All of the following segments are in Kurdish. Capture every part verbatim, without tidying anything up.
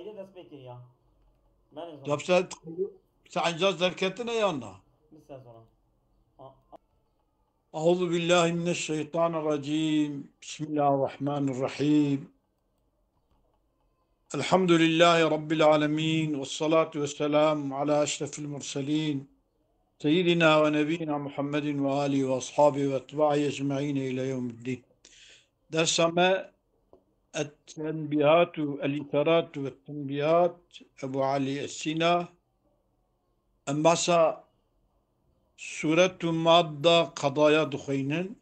Yê dest pê kiriya. Belê zor. Ya bi se, bi se encaz derketine yan na? Bi se zor. A- أعوذ بالله من الشيطان الرجيم. بسم الله الرحمن الرحيم. الحمد لله رب العالمين، والصلاة والسلام على أشرف المرسلين، سيدنا ونبينا محمد وآله وأصحابه وأتباعه أجمعين إلى يوم الدين. Dersa me, التنبيهات، الإشارات والتنبيهات، Ebu Elî Es-Sîna. Em behsa sûret û madda qedaya dixwînin.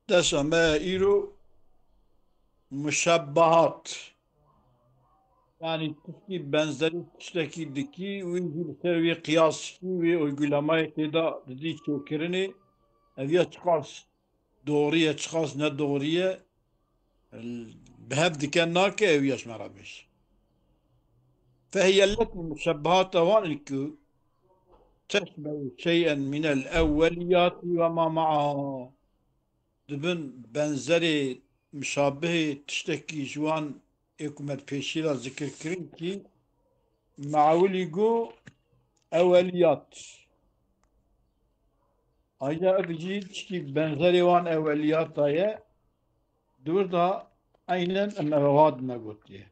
Dersa me îro muşebbehat. Yanî tiştî benzerî tiştekî dikî, wî jî li ser wî qiyas dikî, wî uygulamayê tê de didî çêkirinê. Ev ya çiqas doğru ye, çiqas ne doğru ye, bi hev dike nake, ew ya ji me re bêje. فهي التي، muşebbehata wan in ku teşbehu şey'en minel ewweliyati ve ma ma'aha. Dibin benzerê, muşabihê tiştekî ji wan ê ku me di pêşî de zikir kirin kî, me ewilî got eweliyat. Ayrıca ev jî tiştî benzerê wan eweliyata ye. Di wir de eynen em ev hat me gotiye.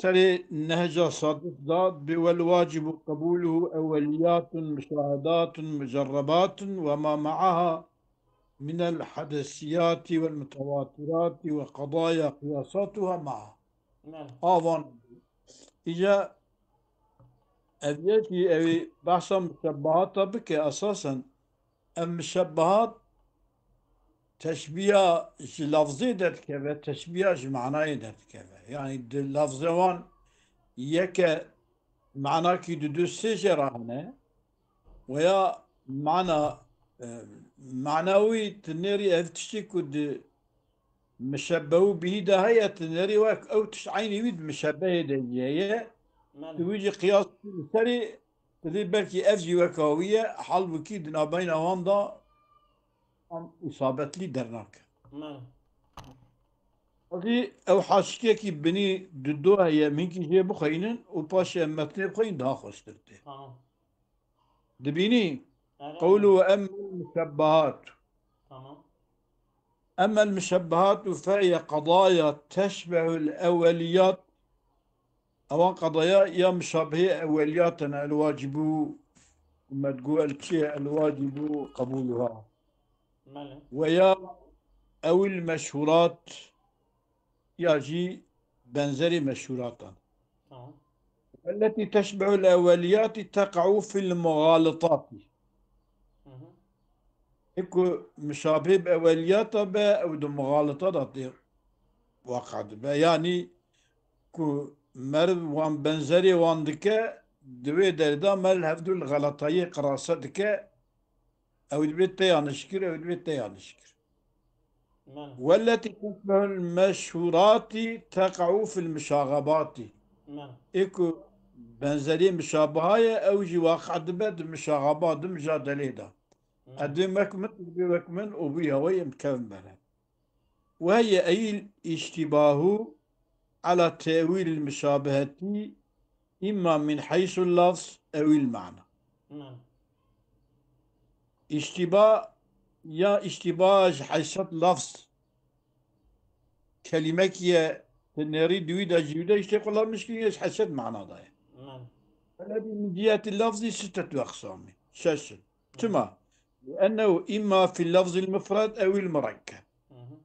Serê Nehca Sadik de dibê: والواجب قبوله أوليات مشاهدات مجربات وما معها من الحدسيات والمتواترات وقضايا قياساتها معها. Belê. Avan. Îca ev yekî ew behsa muşebbehata bike esasen. Ev muşebbehat teşbîha ji lafzê derdikeve, teşbîha ji manayê derdikeve. Yanî di lafzê wan yeke manakî di du sê jê re hene, weya mana, e, mana wî tu nêrî ev tiştî ku di muşebbehu bihî de heye, tu nêrî wek ew tişt eynî wî di muşebbehê de jî heye. Belê. Tu wî jî qiyas li serî, tu dî belkî ev jî weka wî ye, halbûkî di navbeyna wan de em îsabetlî dernake. Belê. Hezî ew haşikekî binî di do heye, em hinkî jê bixweynin û paşê em metnê bixweynin daha xweştir tê. Tamam. Dibînî? Erê. قوله وأما المشبهات. Tamam. أما المشبهات فهي قضايا تشبه الأوليات. Ewan qedaya ya muşabihê eweliyat in, الواجب, me digot el çi ye, الواجب قبولها. Belê. Veya ewil meşhurat, ya jî benzerê meşhuratan. Tamam. التي تشبه الأوليات تقع في المغالطات. Hı hı. Ê ku muşabih bi eweliyata be, ew di muxalita de tê waqa dibe. Yanî ku meriv wan benzerê wan dike, di wê derê de meriv hevdû li xeletayiyê qirase dike, ew dibê te yanlış kir, ew dibê te yanlış kir. Belê. والتي تشبه المشهورات تقع في المشاغبات. Belê. Ê ku benzerî mişabiha ye, ew jî waqe dibe di mişaxaba, di mijadelê de. Belê. Ez dibêm wek min, tu dibê wek min û bi hewayê em dikevin ber hev. وهي أي الاشتباه على تأويل المشابهة إما من حيث اللفظ أو المعنى. Belê. Îştîba ya îştîba ji heyset lafz, kelimekî ye, tu nêrî di wî de ji wî de îştê qulanmiş kiriye, ji heyset mana de ye. Belê. الذي من جهة اللفظ ستة أقسام. Şeş in. Çima? لأنه إما في اللفظ المفرد أو المركب. Hı hı.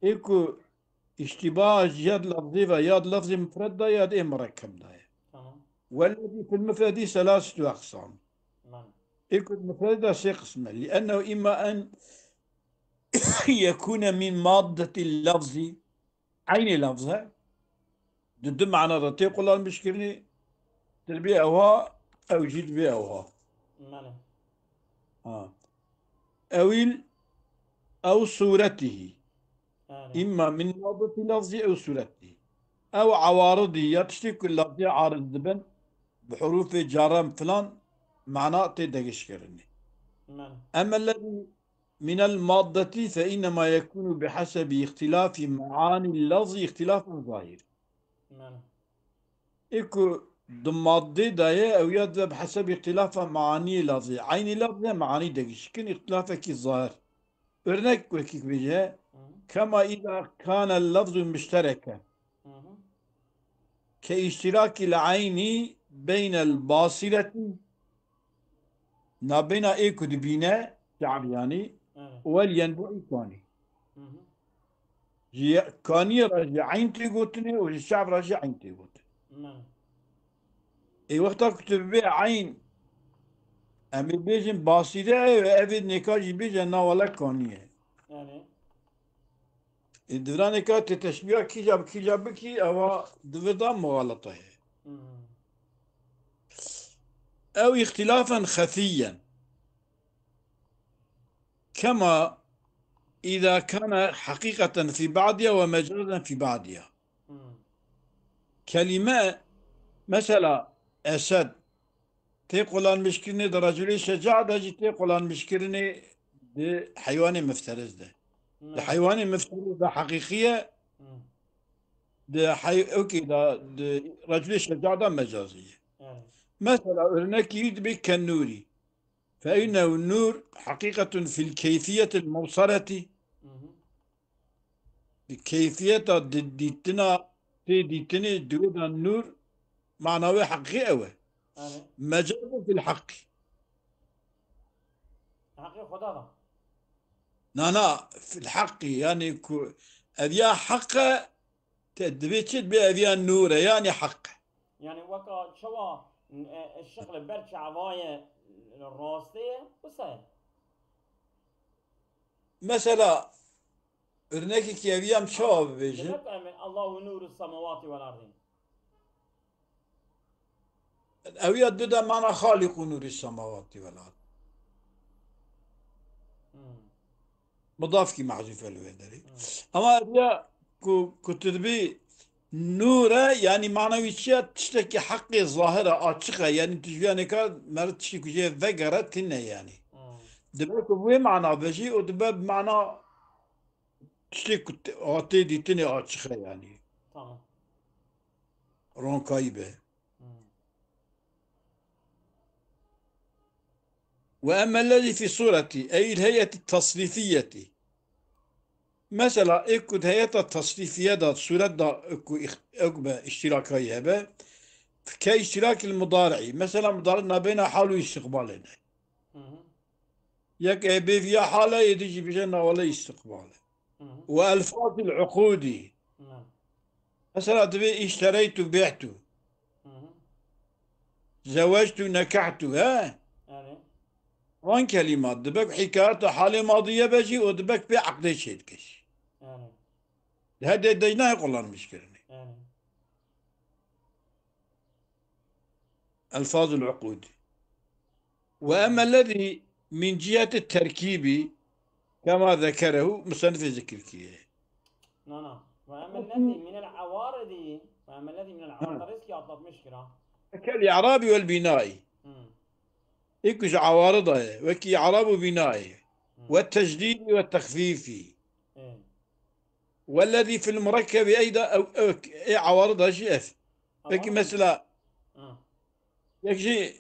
Ê ku îştîba ji ya di lafzê ve ya di lafzê mufred de ya di ê murekkeb de ye. Tamam. والذي في المفرد ثلاثة أقسام. Belê. Ê ku di mufred de sê qism e. لأنه إما أن يكون من مادة اللفظ, eynê lafz e, di du mana de tê qulanmiş kirinê, tu dibê ewha, ew jî dibê ewha. Belê. Ha. Ewîl ew sûretihî. Belê. إما من مادة لفظه أو صورته. Ew ewaridî ya tiştê ku lafzê arid dibin, bi hurûfê caran filan mana tê degişkirinê. Belê. أما الذي من المادة فإنما يكون بحسب اختلاف معاني اللفظ اختلافا ظاهرا. Ê ku di maddê de ye, ew ya dibe bi hesabî îxtilafa maaniyê lafzê. Eynî lafzê maanî de gişkin îxtilafekî zahir. Örnek wekî bêje, kema îza kane lafzu muştereke. Ke îştirakî l eynî beynel basîretî, nabeyna ê ku dibîne, şe'b yanî, Evet. wel yenbu'î kanî. Hı hı. Ji kaniyê re ji eyn tê gotinê û ji şe'b re ji eyn tê gotin. Evet. Ê wexta ku tu bibê eyn, em ê bêjin basîre ye, ev ê nêka jî bêje na wele kanî ye. Yani. Ê diviranê ka tê teşbîha kîja bi kîja bikî, ewa di vir de muxalata ye. Hmm. Ew îxtilafan xefîyen. Kema îza kana heqîqeten fî ba'diya ve mecazen fî ba'diya. Hmm. Kelîme, mesela esed, tê qulanmişkirinê di reculê şeca de jî tê qulanmişkirinê di heywanê mifteriz de. Di Evet. heywanê mifteriz de heqîqî ye, Hmm. di hey-, okey de, di reculê şeca de mecazî ye. Evet. Mesela örnekî wî dibê kenûrî. Fe innehu nur heqîqetun fil keyfiyetil mubsereti. Hı hı. Di keyfiyeta di dîtina, tê dîtinê di wê de nûr, mana wê heqî ew e. Yani. Mecazun fil heqî. Heqî Xweda da. Na, na, fil heqî, yani ku ev ya heq e, te divê çi dibê ev ya nûr e, yani heq e. Yani weka çawa, e, e, şixle ber çava ye, rastê ye, wisa ye. Mesela, örnekekî ev ya em çawa bibêjin? Demek em Allahu nuru semawati vel ardi. Ew ya du de mana Xaliqu nuri semawati vel ard. Hmm. Mudafkî mehzûf e li wê derê. Hmm. Ama ev ya ku, ku tu dibî nûr e, yani mana wî çi ye? Tiştekî heqê zahir e, açiq e. Yani tu ji vîya nêka meriv tiştî ku jê vegere tune yani. Hmm. Dibe ku bi wê mana be jî û dibe bi mana tiştê ku te-, a tê dîtinê açiq e yani. Tamam. Ronkayî be. Hmm. Ve emmellezî fî sûretî, ey il heyeti tasrîfiyetî. Mesela, ê ku di heyeta tasrîfiye de, sûret de, ê ku îx-, ê ku be îştirakayî hebe, ke îştirakil mudari'î. Mesela, mudari nabeyna hal û îstiqbalê ne. Hı hı. Yek ê bê viya hal e, ê dî jî bêje na wele îstiqbal e. Hı hı. Ve elfazil uqûdî. Hı. Mesela, dibê îştereytu bê'tu. Hı hı. Zewectu nekehtu, he? Yani. Van kelîmat dibe ku hîkayeta halê madiye be jî û dibe ku pê eqdê çêdike jî. Yani. Her dê de nayê qulanmişkirinê. Yani. Elfazul uqûd. Ve emmellezî min ciheti terkîbî kema zekerehu musennifê zikir kiriye. Na, na. Ve emmellezî minel awaridî, ve emmellezî minel Ha. awaridî ki atlatmış kira. Kel i'rabî vel bînayî. Hmm. Ê ku ji awarida ye, wekî i'rab û bînayê. Hmm. Ve tecdîdî ve texfîfî. Ê. Wellezî fil murekkebî eyda ew, ew, ê awarida jî ev. Peki Awarid. Mesela, Ha. yek jî,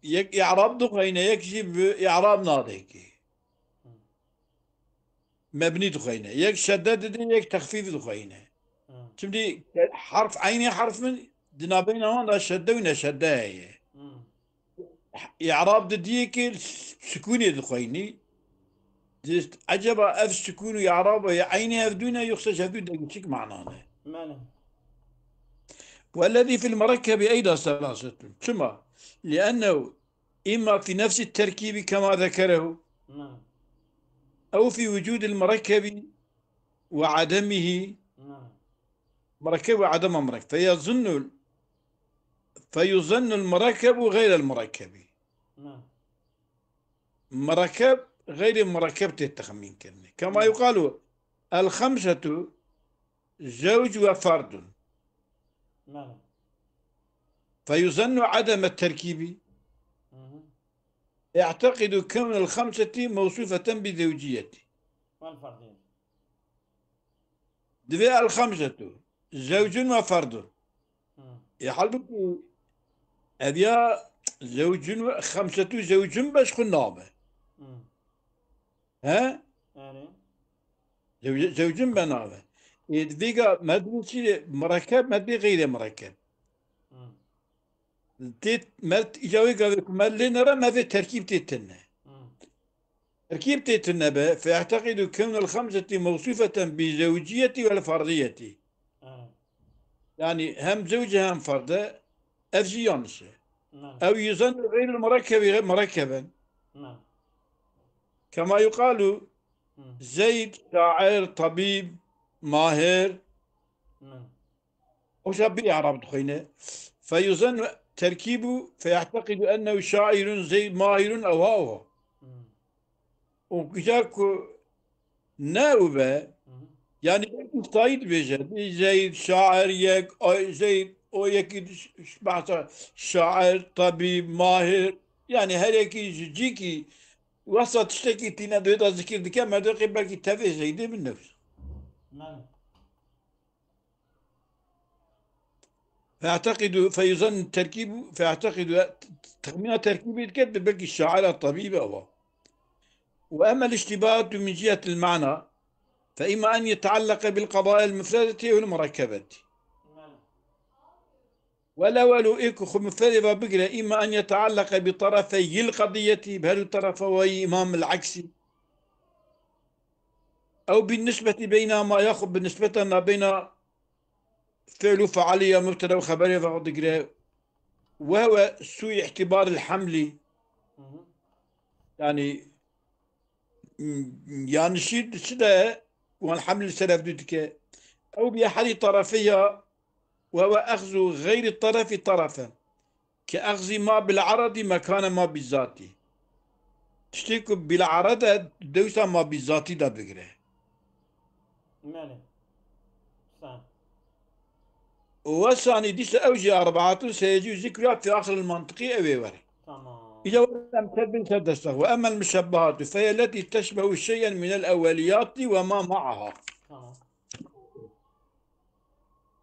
yek i'rab dixweyne, yek jî bi i'rab nadê ki. Hı. Mebnî dixweyne. Yek şedde didê, yek texfîf dixweyne. Hı. Şimdi harf, eynê harf min di nabeyna wan de şedde û neşedde heye. Hı. I'rab didiyê ki sukûnê dixweynî. Di, ecaba ev sukûn û i'rab ya eynê hevdû ne, yoksa ji hevdû dengçik mana ne? Mane. Wellezî fil murekkebi eyda selasetun. Çima? Liennehu imma fî nefsî terkîbî kema zekerehu. Mane. Ew fî wucûdil murekkebi ve ademihî. Mane. Murekkeb ve adema murekkeb. Feyazunnu, feyuzannul murekkebu geyrel murekkebi. Mane. Murekkeb, geyrê murekkeb tê texmîn kirinê. Kema Hı. yuqalu, el xemsetu zewc ve ferdun. Mane. Feyuzannu ademe terkîbî. Hı hı. E'teqidu kewnel xemseti mewsufeten bi zewciyeti. Vel ferdiyet. Divê el xemsetu. zewcun ve ferdun. Hmm. E, halbuki ev ya zewcun ve xemsetu zewcun beş xwe nabe. Hmm. He? Yani. Zewc-, zewcun be nabe. E, vêga merdimê çi murekkeb, merdimê xeyrê murekkeb. Hmm. Tê merd îca wê gavê ku merd lê nere, merdê terkîb tê tune. Hmm. Terkîb tê tune be, feye'teqidu kewnel xemseti mewsufeten bi zewciyeti vel ferdiyeti. Hmm. Yani hem zewce hem ferde, ev jî yanlış e. Hmm. Ew yuzan xeyrul murekkebi, murekkeben. Hmm. Kema yuqalu, hmm, Zeyd, şair, tabîb, mahir. Hmm. Oşa bî Arab dixwîne. Feyuzan terkîbu feye'teqidu ennehu şairun Zeyd mahirun ew ha ew ha. Hmm. Û güzel ku ne ew be, hmm, yani belkî Saîd bêje, bî Zeyd, şair yek, ay, Zeyd, o yekî ş-, ş-, behsa şair, tabîb, mahir, yani her yekî ji cîkî wesa tiştekî tîne di wê de zikir dike, merdekê belkî tevê Zeydê bin nefs. Mane. Fe'teqidu, feyuzan terkîbu, fe'teqidu, texmîna terkîbê dike, belkî şaira tabîbe ewa. Ve emmel iştibahatu min cihetil ma'na, fe imma en yeteallaqe bil qadayel mufredeti ew murekkebeti. Welew elo ê ku xwe mufredê ve bigire, imma en yeteallaqe bi tarafeyil qadiyeti, bi her du tarafa wayî imam el aksi. Ew bi nisbeti beyna ma yaxud bi nisbeta nabeyna fi'l û fe'alî ya mubteda û xeberê ve digire. Ve huve sû îhtîbaril hemlî. Hı hı. Yani, m-, yanlışî çi de wan heml li ser ev du dike. Ew bi ehedî tarafê ya ve huve exzu xeyrî tarafî tarafen. Ke exzî ma bil eredî mekane ma bi zatî. Tiştê ku bil erede dewsa ma bi zatî de bigire. Mele. Sen. Û wesanî dîsa ew jî arbaatun seyecî zikruha fi axiril mantiqî ew ê were. Tamam. Îca were em tedbîn ser destexwe. Emel muşebbehatu feyelletî teşbehu şey'en minel eweliyatî ve ma ma'aha. Tamam.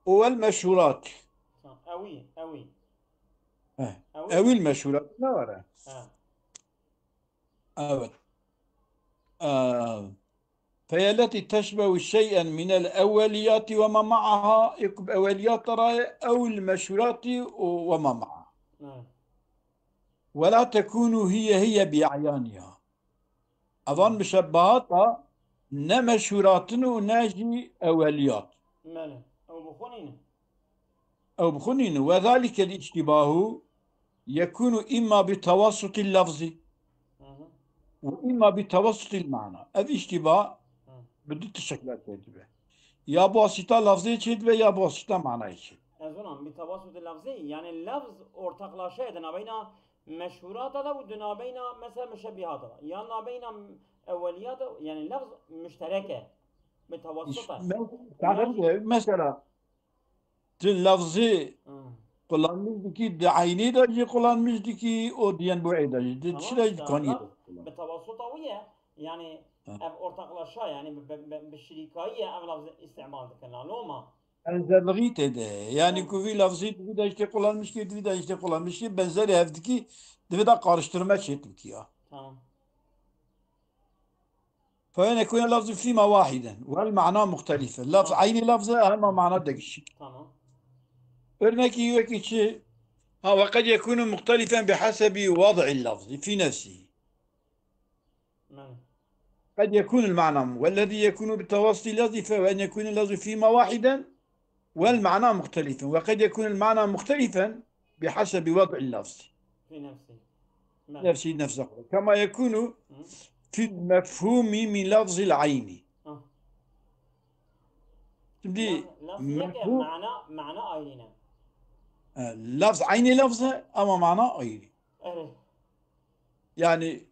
Û wel meşhurat. Tamam. Ewî, ewî. Heh. Ewî. Ewîl meşhurat ne were? He. Evet. Eee, feyelletî teşbehu şey'en minel eweliyatî ve ma ma'aha, ê ku bi eweliyat de raye, ewîl meşhuratî û ve ma ma'a. He. Ve la tekûnû hiye hiye bi e'yaniha. Evan muşebbehata ne meşhuratin û ne jî eweliyat. Mele. Ew bi xwe nîne. Ew bi xwe nîne. Ve zalikel iştibahu yekûnu imma bi tewassutil lafzî. Hı hı. Ve imma bi tewassutil mana. Ev iştiba, hı, bi du tiştekî çêdibe. Ya bi wasîta lafzê çêdibe ya bi wasîta manayê çêdibe. Ez ona bi tewassutil lafzî, yani lafz ortaklaşa di nabeyna meşhurata da û di nabeyna mesela muşebbihata da. Ya nabeyna eweliyata, yani lafz muşterek e. Bi tewassut e. Mes-, Yanjî mesela tu lafzê, hmm, kullanmış dikî, di eynê de jî kullanmış dikî, û di yenbu'ê de jî. Di çi de jî dikanî de kullan. Bi tewassuta wî ye. Yani ev ortaklaşa, yani bi, bi, bi, bi şirîkayî ye ev lafzê îstîmal dikin. Loma. Benzerliğî tê de. Yani ku vî lafzî di vî de jî tê kullanmış kî, di vî de jî tê kullanmış kî, benzerî hev dikî, di vî de karıştırma çêt bikî ya. Tamam. Fe en yekûne lafzu fîma wahiden. Wel mana muxtelife. Lafz eynî lafz e, hema mana degişik. Tamam. Örnekî wekî çi? Ha, ve qed yekûnu muxtelifen bi hasebi wad'il lafzi fî nefsî. Mane. Qed yekûnul mana. Wellezî yekûnu bi tewassutil lafzi fe ve en yekûne lafzu fîma wahiden. Wal mana muxtelifen. Ve qed yekûnul mana muxtelifen bi hasebi wad'il lafzi. Fî nefsî. Mane. Nefsî nefse xwe. Kema yekûnu fîl mefhûmî min lafzil eynî. Ah. Şimdi lafz, lafz yek e, mefhûm, mana, mana ayrı ne? E, lafz eynî lafz e ama mana ayrı. Evet. Yani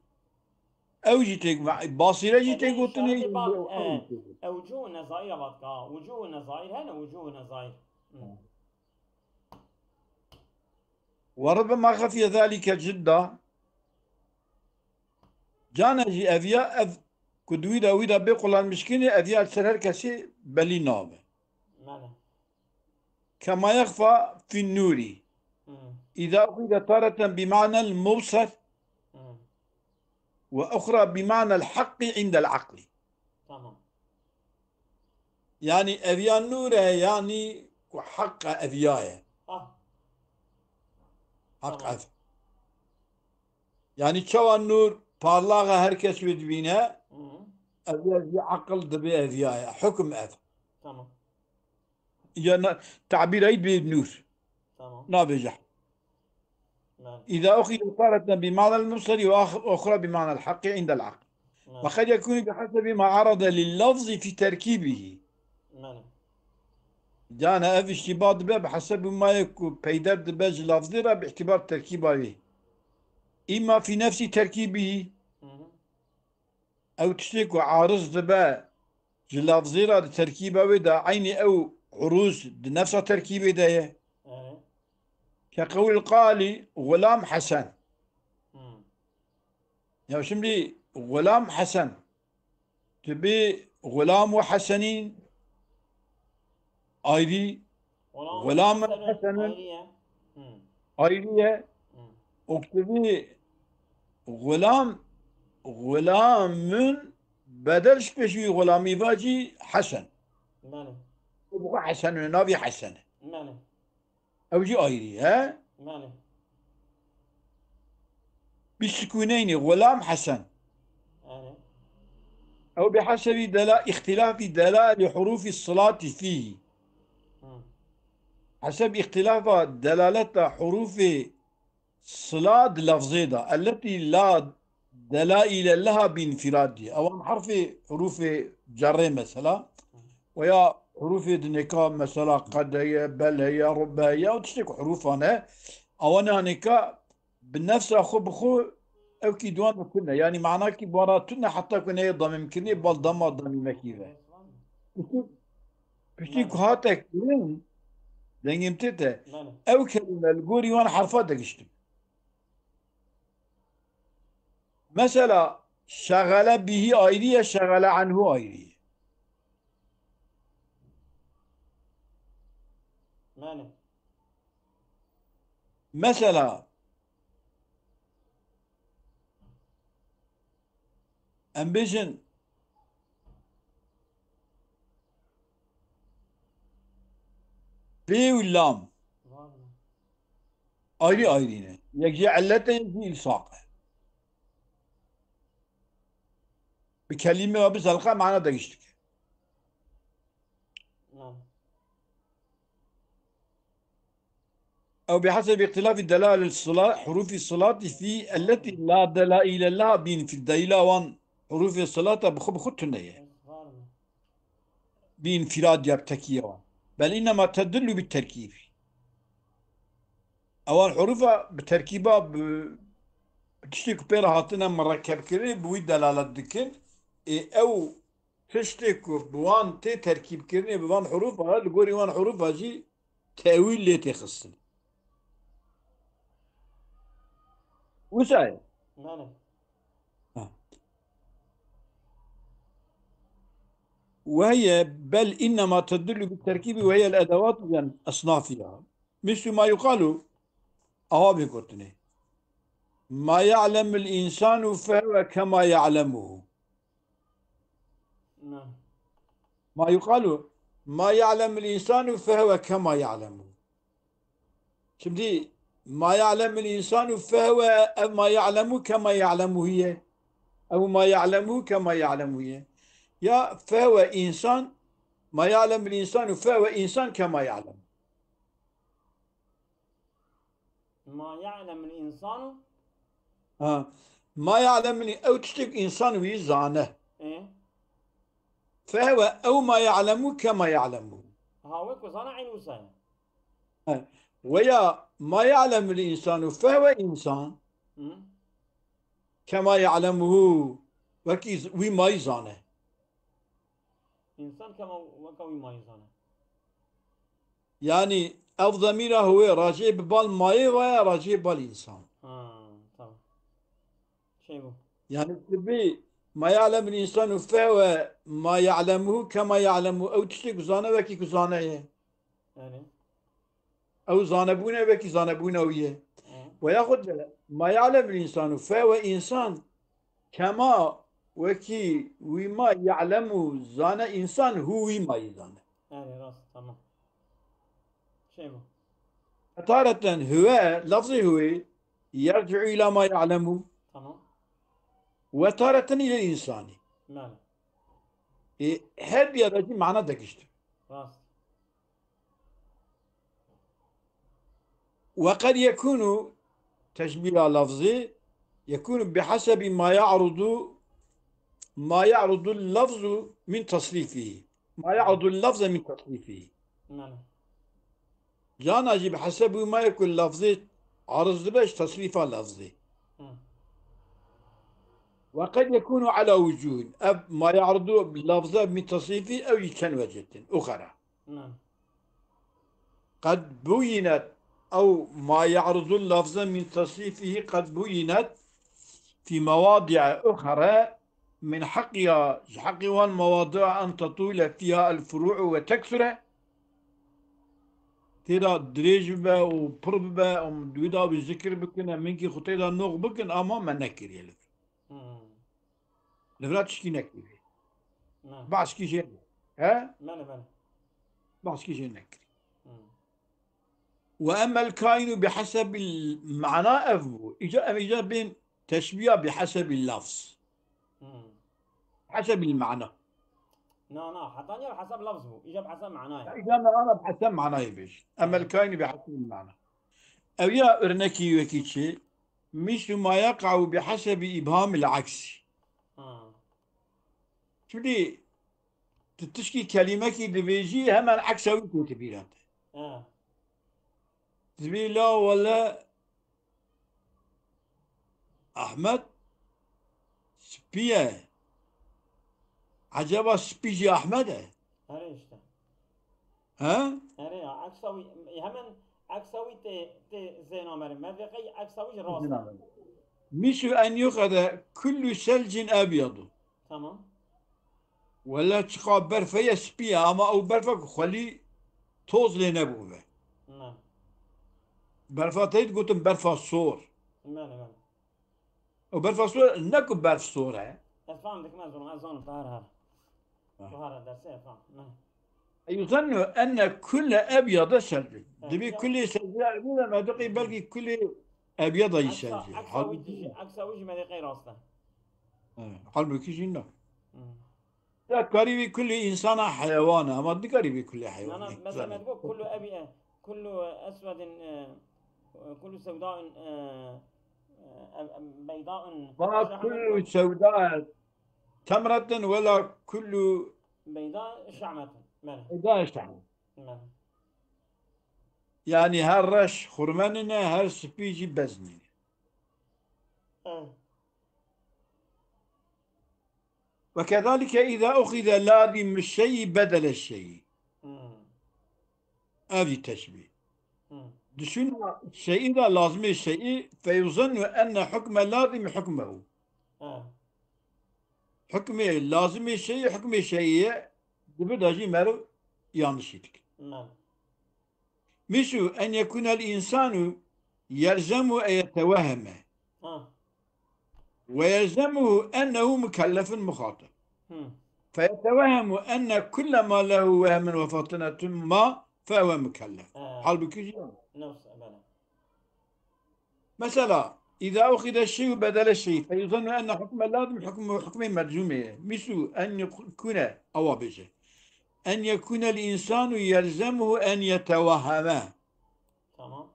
ew jî têk, Basîre jî tê gotinê, ew jî tê gotinê. Ewcuhu nezaîr e, vatka. Wucuhu nezaîr hene, wucuhu nezaîr. Hı. Ve rubbema xefiye zalike cidda. Cane jî ev ya, ev ku di wî de, wî de bê qulanmişkinê, ev ya li ser her kesî belî nabe. Mane. كما يخفى في النور. Hmm. إذا أخذ تارة بمعنى المبصر Hmm. وأخرى بمعنى الحق عند العقل. Tamam. Yani ev ya nûr e, yani ku heq e, ev ya ye. Ah. Heq Tamam. ev. Yani çawa nûr parlak e, her kes wê dibîne, Hı hı. ev ya jî aqil dibe ev ya ye. Hukm ev. Tamam. Ya na-, tabîra yî dibê nûr. Tamam. Nabêje. نعم. إذا أخذ تارة بمعنى المبصر وأخ-، وأخرى بمعنى الحق عند العقل. نعم. وقد يكون بحسب ما عرض لللفظ في تركيبه. Belê. Yani ev îştîba dibe bi hesebî ma yê ku peyder dibe ji lafzê re bi îtîbar terkîba wê. Îma fî nefsî terkîbî. Hı hı. Ew tiştê ku ariz dibe ji lafzê re di terkîba wê de eynî ew uruz di nefsa terkîbê de ye. Evet. Ke qewil qalî xulam hesen. Hmm. Ya şimdi xulam hesen. Tu bi xulam û hesenîn ayrî. Xulam Xulam Hesen'in hesen'in ayrı ye. Hmm. Ayrı ye. Hmm. Oktubi xulam, xulamın bedel şpeşi xulamî vacî hesen. Belê. Bu Hesen, navî Hesen. Belê. Ew jî ayrî, he? Belê. Bi sukûneynî, xulam Hesen. Belê. Ew bi hesebî dela-, îxtilafî delalî hurufî silati fîhî. Hı. Heseb îxtilafa delaleta hurufê sila di lafzê de. Elletî la delaîle leha bi înfirad diye. Ewan herfê hurufê cerrê mesela. Veya hurufê dinêka mesela qed heye, bel heye, rubbe heye, ew tiştê ku hurufan e, ewana nêka bi nefsa xwe bi xwe ew kî duan bi tune. Yanî mana kî bi wan re tune heta ku neyê damîmkirinê bal dema damîmekî ve. Piştî, piştî ku hate kirin, dengê min tê te, Belê. ew kelîme li gorî wan herfa digiştin. Mesela, şexele bihî ayrî ye, şexele anhu ayrî ye. Belê. Mesela, em bêjin, pê û lam. Var mı? Ayrî ayrî ne. Yek jî illete, yek jî îlsaq e. Bi kelîme ve bi zelqa mana degişt dike. Tamam. Ew bi hesebî îxtilafî delalil sila-, hurufî silati fî elletî la delaîle leha bîn fî delîla wan hurufê silata bi xwe bi xwe tune ye. Var mı? Bi înfirad ya bi tekiya wan. Bel înnema tedillu bi terkîbî. Ewan hurufa bi terkîba bi, bi tiştê ku pê re hatine mirekebkirinê bi wî delalet dikin. Ê ew tiştê ku bi wan tê terkîbkirinê bi van hurufa, li gorî wan hurufa jî tewîl lê tê xistin. Wisa ye. Belê. Ha. وهي بل إنما تدل بالتركيب وهي الأدوات يعني أصنافها. مثل ما يقال، awa bê gotinê. ما يعلم الإنسان فهو كما يعلمه. نعم. ما يقال، ما يعلم الإنسان فهو كما يعلمه. Şimdi, ma ya'lemul insanu fehwe ev ma ya'lemu kema ya'lemu hiye. Ev ma ya'lemu kema ya'lemu hiye. Ya fehwe insan, ma ya'lemul insanu fehwe insan kema ya'lemu. Ma ya'lemul insanu. Ha. Ma ya'lemul, ew tiştek insan wî zane. E? Fehwe ew ma ya'lemu kema ya'lemu. Ha, wek ku zana eyn wisa ye. He. Veya ma ya'lemul insanu fehwe insan. Hı. Kema ya'lemuhu. Wekî z-, wî mayî zane. İnsan kema weka wî mayî zane. Yani ev zemîra huwê racê bi bal mayê ve ya racê bal insan. Ha, tamam. Şey bu. Yani tibi ma ya'lemul insanu fehwe ma ya'lemuhu kema ya'lemu. Ew tiştê ku zane wekî ku zane ye. Yani. Ew zanebûne wekî zanebûna wî ye. Hı. Ve yaxud de ma ya'lemul insanu fe ve insan kema wekî wî ma ya'lemu zane insan hu wî ma yî zane. Yani rast, tamam. Şey bu. Tareten huve, lafzê huve, yerci'u ila ma ya'lemu. Tamam. Ve tareten ilel insani. Bele. E, her bir yerde mana dekiştir. Rast. Ve kad yekunu teşbîha lafzî yekunu bihasebi ma ya'rudu ma ya'rudu lafzu min tasrîfî. Ma ya'rudu lafze min tasrîfî. Bele. Cana jî bi hesebî ma yekun lafzî ariz dibe ji tasrîfa lafzî. Hı. Ve kad yekunu ala wucuhin. Ev ma ya'rudu lafze min tasrîfî ew jî çend wecih din. Uxera. Bele. قد بينت أو ما يعرض اللفظ من تصريفه قد بينت في مواضع أخرى من حقها، ji heqê wan مواضع أن تطول فيها الفروع وتكثر. Tê de dirêj bibe û pir bibe, em wî da bi zikir bikin, em hinkî xwe tê de noq bikin, ama me nekiriye li vir. Hmm. Li vira tişkî nekiriye. Ne. Behskî jê ne. He? Bele, bele. Behskî jê nekiriye. Hmm. Ve emmel kainu bi hesebil mana ev bû. Îca, em îca bên teşbîha bi hesebil lafz. Hmm. Hesebil mana. Na, na, heta niha bi heseb lafz bû. Îca bi heseb mana ye. Îca me ana bi heseb manayê bêj. Emmel kainu bi hesebil mana. Ew ya örnekî wekî çi? Mislu ma yaqa'u bi hesebi ibhamil aksi. Ha. Şimdi tu tişkî kelîmekî dibêjî hemen eksa wî tê bîra te. Ha. Dibê la wele Ahmet spî ye. Eceba spî jî Ahmet e? Erê işte. He? Erê ya, eksa wî, hemen eksa wî tê, tê zêna me re. Me vê qey eksa wî jî rast e. Misu en yuqede kullu selcin ebyadu. Tamam. Wele çiqa berf heye spî ye, ama ew berfa ku xwelî toz lê nebû be. Ne. Berfa te digotin berfa sor. Bele, bele. Ew berfa sor, ne ku berf sor e. Ez fam dikim, ez zanim, ez zanim, her, her. Ha. Buhara dersi, ez fam. Ne. Yuzennu enne kulle ebyade selcin. Evet, dibî ya. Kullê selcin ebyade, me diqî belkî kullê ebyada yî selcin. Eksa, eksa wî jî, eksa wî jî me diqî rast e. He, halbûkî jî ne. Hmm. Ya karî wî kulî însana heyewan e, ama dikarî wî kulî heyewan. Na, na, mesela me digot kullu ebi-, e, kullu eswedin, e, e, kullu sewdain, e, e, e, beydain. Ma şehmetun. Kullu sewda temretin wela kullu beyda şehmetun. Bele. Beyda şehmetun. Bele. Yani her reş xurme nîne, her spî jî bez nîne. Evet. Ve kezalike îza uxize lazîmu şeyî bedele şeyî. Hmm. Ev jî teşbîh. Hmm. Dişûna şeyî de lazimê şeyî, feyuzennu enne hukme lazîmi hukmehu. Ha. Hukmê lazimê şeyî, hukmê şeyî ye, dibi de jî meriv yanlişî dike. Hmm. Misu en yekunel insanu yelzemu en yeteweheme. Ha. Ve yelzemuhu ennehu mukellefun muhatab. Hı. Feyetewehemu enne kulle ma lehu wehmun ve fatinetun ma fehuve mukellef. Ha. Halbuki jî. Nefs, bele. Mesela, îza uxide şey'u bedele şey'i, feyuzannu enne hukme lazim hukmu, hukmê meczûmê ye. Misu en yekune, ewa bêje. En yekunel insanu yelzemuhu en yeteweheme. Tamam.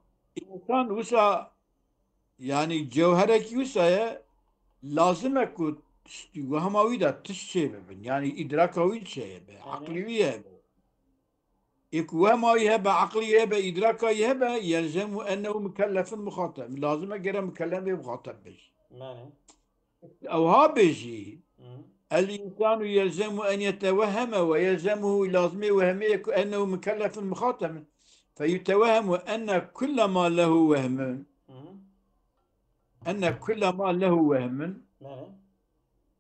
Însan wisa, yanî cewherekî wisa ye, lazim e ku tiştî wehma wî de tişt çêbibin. Yanî îdraka wî çêbe, yanî eqlî wî hebe. Ê ku wehma wî hebe, eqlî hebe, îdraka wî hebe, yelzemu ennehu mukellefun muxateb. Lazim e gere mukellef bê, muxateb bê. Bele. Ewha bêjî, Hı. El-însanu yelzemu en yetewehheme ve yelzemuhu, lazimê wehmê ye ku ennehu mukellefun muxatabun. Feyutewehhemu enne kulle ma lehu wehmun. Hı. Enne kulle ma lehu wehmun. Bele.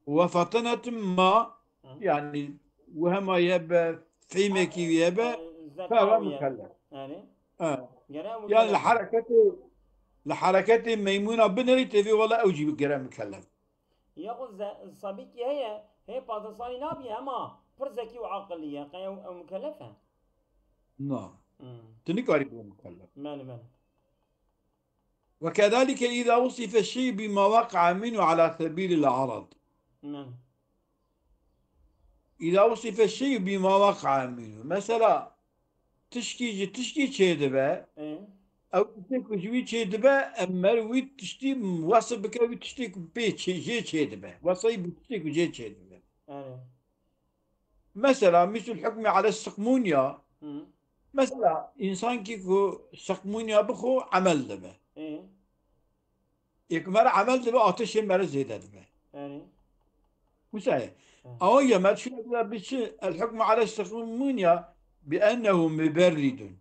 Ve fatinetun ma, Hı. yanî wehma ye be, fehmekî ye be, Yani, zeka fehwe ye. Mukellef. Yani. Ha. Gere ew mukellef be. Yani li hereketê, li hereketê meymûna binêrî tê vê wela ew jî gere mukellef. Yaxud ze-, sabîkî heye, hê pazdeh salî nabî, hema pir zekî û aqilî ye, qey ew, ew mukellef e? Na. Hmm. Tu nikarî bibî mukellef. Belê, belê. وكذلك إذا وصف الشيء بما وقع منه على سبيل العرض. Belê. إذا وصف الشيء بما وقع منه. Mesela, tişkî ji tişkî çêdibe, Ê. ew tiştê ku ji wî çêdibe, em mer wî tiştî wesif bike, wî tiştê ku pê çê-, jê çêdibe. Wesayî bi tiştê ku jê çêdibe. Erê. Mesela, mîsul hukmî ale siqmûnya. Hı. Mesela, însankî ku siqmûnya bixwe emel dibe. Ê. Ê ku mer emel dibe, ateşê mer zêde dibe. Erê. Wisa ye. Hı. Awa ye mer şûna dibe bi çi? El hukmu ale siqmûnya bi ennehu muberridun.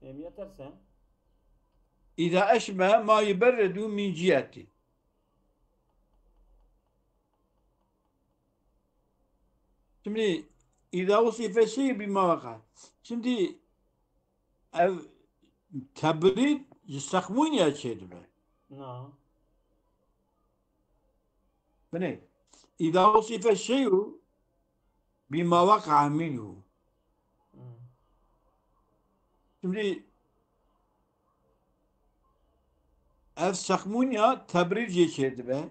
Ê, ya terse. İza eşbehe ma yuberridu min ciheti. Şimdi, îza wesife şey bima vaka. Şimdi, ev tebrîd ji seqmûnya çêdibe. Na. Binê, îza wesife şeyu bima vaka minhu. Hmm. Şimdi, ev seqmûnya tebrîr jê çêdibe.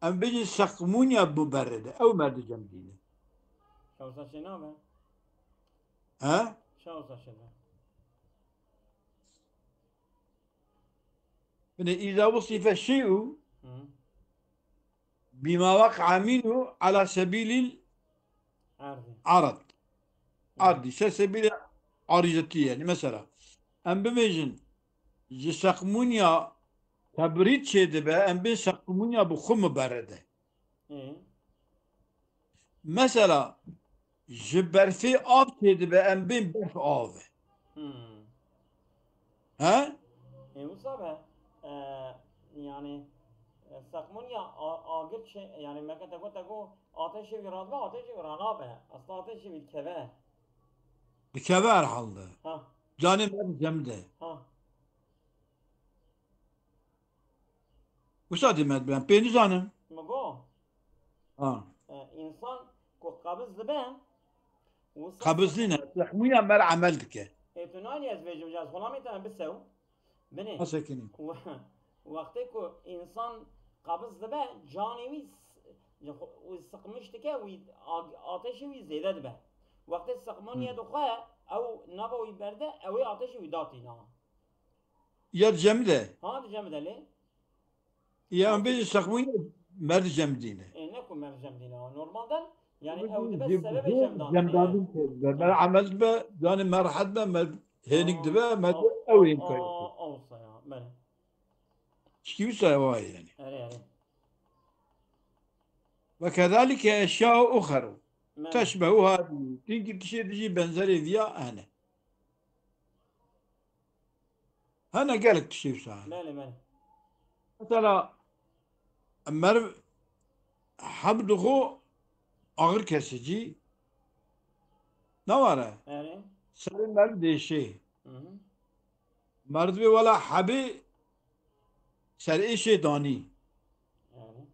Em bêjin seqmûnya muberride. Ew merdicem dîne. Şawsa çênabe. He? Şawsa çêbe. Binê, îza wesife şeyu Hı. bima vaka minhu ala sebilil Erdî. Arad. Hı. Ardî. Ser sebîlê arîzetî yani. Mesela, em bibêjin, ji seqmûnya tebrîd çêdibe, em bên seqmûnya bi xwe muberride. Hı. Mesela, ji berfê av çêdibe, em bên berf av e. Hmm. He? Ê, wisa be, e, yani, e, seqmûnya a-, agir çi, yani, meke te got, te got, ateşê wî radibe, ateşê wî ranabe. Aslında ateşê wî dikeve. Dikeve herhalde. Ha. Canê me cem de. Ha. Wisa dê me dibe, em pê nizanin. Mi got. Ha. E, însan ku qebiz dibe, wisa Qebiz nîne, seqmûya mer emel dike. Ê, tu nayê ez bêjim, ez xulamê te bisew. Binê. Ha, sekinî. We-, wextê ku însan qebiz dibe, canê wî s-, û siqmiş dike, wî ag-, ateşê wî zêde dibe. Wextê seqmûniyê Hı. dixwe, ew nava wî berde, ew ê ateşê wî datîna. Ya cem de. Ha, di cem de lê. Ya em bêjin seqmûnê merdi cem dîne. E, ne ku merdi cem dîne. Normalden, yani ew dibe sebebê cem dan. Cem dadin. Ber emel be, yani merhet be, mer hênik dibe, mer ew ên kayı. Olsa ya, bele. Çiki wisa vay yani. Erê, erê. Ve kezalike eşya uxer. Teşbehu hadi. Çünkü tişê dijî benzerê viya hene. Hene gelek tiştê wisa hene. Belê, belê. Mesela, meriv heb dixwe axir kesicî ne ware. Erê. Serê meriv dêşê. Hı hı. Meriv dibê wela hebê ser êşê danî. Erê.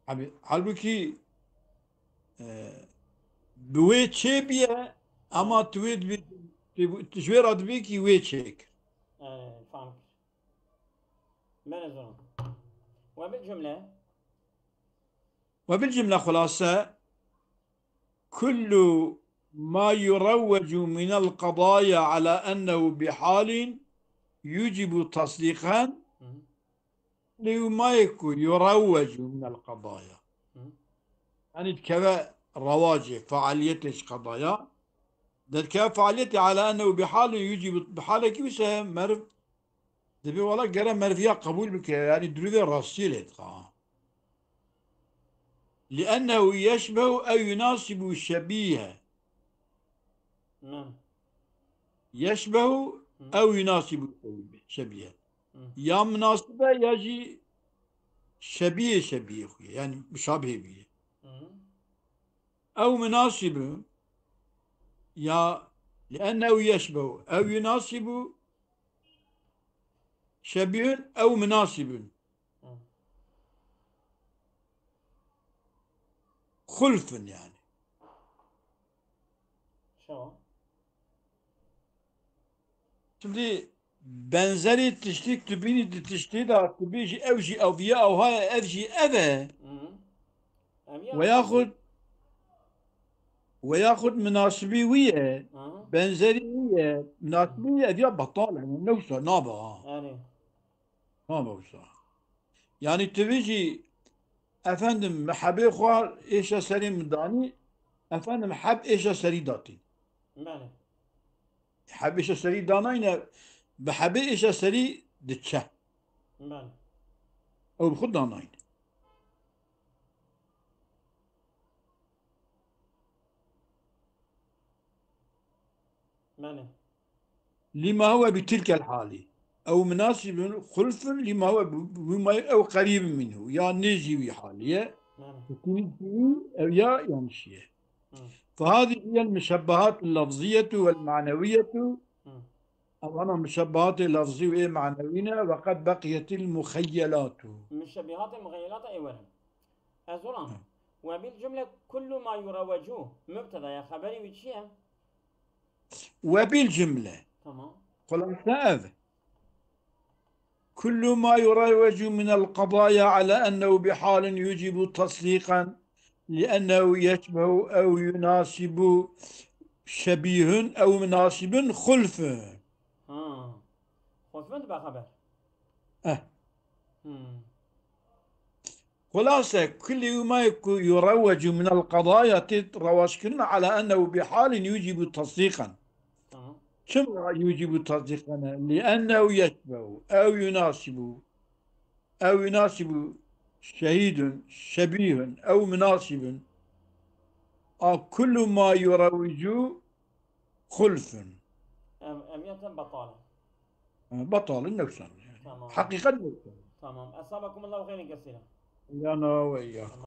Abi, halbukî, e, bi wê çê biye, ama tu wê dibî, tu, tu ji wê re dibî kî wê çêkir. E, fam kir. Bene zor. Ve bil cümle. Ve bil cümle xulase, kullu ma yuravvecu minel qadaya ala ennehu bi halin yucibu tasdiqen. Hı hı. Lê û mayê ku yuravvecu minel qadaya. Hı. Yanî dikeve rewacê, faaliyetê ji qadaya. Dikeve faaliyetê ala ennehu bi halin yucîbu, bi halekî wisa meriv dibê wela gere meriv ya qebûl bike, yanî dirûvê rastiyê lê dixe. Li ennehu yeşbehu ew yunasibu şebîhe. Hı. Yeşbehu Hı. ew yunasibu şebîhe. Hı. Ya minasibe ya jî şebîhê şebîhê xwe ye. Yani muşabihê bîye. Hı. Ew minasibu Ya, لأنه يشبه أو يناسب شبيه أو مناسب. Hı. خلف yani. Şewa. Şimdi benzeri tiştik tu bînî di tiştê de tu bêjî ew jî ev ye, ew ha ye, ev jî ev e. Hı. Em ya Veyaxud veyaxud minasibî wî ye, Hı. benzerî wî ye, minasibî wî ye, ev ya betal e, ne wisa nabe ha. Yani. Nabe wisa. Yani tu bêjî efendim mehebê xwe êşa serê min danî, efendim heb êşa serî datî. Bele. Heb êşa serî danayne, bi hebê êşa serî diçe. Bele. Ew bi xwe danayne. Bele. لما هو بتلك الحال أو مناسب خلف لما هو ب-، بما أو قريب منه. Ya nêjî wî halî ye. Bele. Hikûnî wî ew ya yanlış ye. Hı. فهذه هي المشبهات اللفظية والمعنوية. Hı. Ewana muşebbehatê lafzî û ê manewî ne, وقد بقيت المخيلات. Muşebbihatê muxeyyelata ê werin. Ez olam. Ve bil cümle kullu ma yurevecu. Mübteda ya xeberî wî çi ye? وبالجملة. Tamam. Xulase ev. كل ما يروج من القضايا على أنه بحال يوجب تصديقا لأنه يشبه أو يناسب شبيه أو مناسب خلف. Ha. Xulfun dibe xeber. Eh. Hmm. Xulase, kullu ma yurawwaju min el qadaya tê rewaçkirin ala ennehu bi halin yucibu tasdiqan. Tamam. Çima yucibu tasdiqan? Li ennehu yeşbehu ew yunasibu ew yunasibu şehidun şebihun ew munasibun. A kullu ma yurawwiju xulfun. Em, em ya tem betal. Betalin nefsan. Tamam. Hakikat nefsan. Tamam. Esabakumullahu xeyrin kesîra. Yana ve iyyakum.